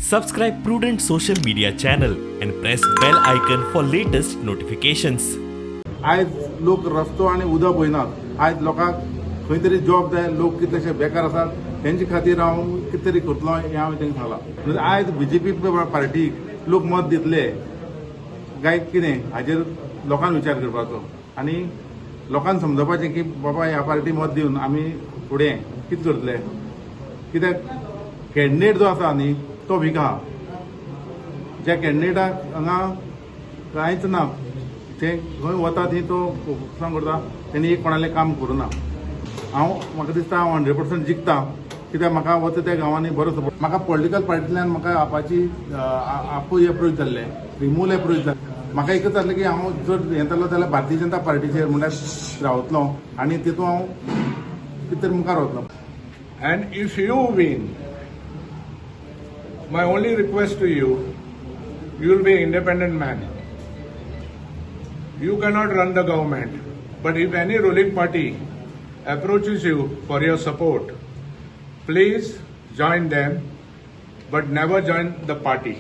Subscribe Prudent social media channel and press bell icon for latest notifications. आयज लोक रस्तो आनी उदक पळयनात. आयज लोकांक खंय तरी जॉब जाय. लोक कितलेशे बेकार आसात, तेंचे खातीर हांव कितें तरी करतलो हें हांवें तांकां सांगलां. म्हणजे आयज बीजेपी पार्टीक लोक मत दितले काय कितें हाजेर लोकांक विचार करपाचो आनी लोकांक समजपाचें की बाबा, ह्या पार्टी मत दिवन आमी फुडें कितें करतले. कित्याक कॅन्डिडेट जो आसा न्ही, तो वीक आहा. ज्या कॅन्डिडेटाक हांगा कांयच ना, ते खंय वता थंय तो सांग करता, तेणी एक कोणालें काम करूं ना. हांव, म्हाका दिसता, हांव 100% जिखता, कित्याक म्हाका वता त्या गांवांनी बरो सपोर्ट. म्हाका पॉलिटिकल पार्टींतल्यान म्हाका आपाची आपूय एप्रोच जाल्ले, रिमूल एप्रोच जाल्ले. म्हाका एकच जाल्लें की हांव जर हें जालो जाल्यार भारतीय जनता पार्टीचेर म्हणल्यार रावतलो आनी तितून हांव कितें तरी मुखार वतलो. And if you win, my only request to you, you will be independent man. You cannot run the government, but if any ruling party approaches you for your support, please join them, but never join the party.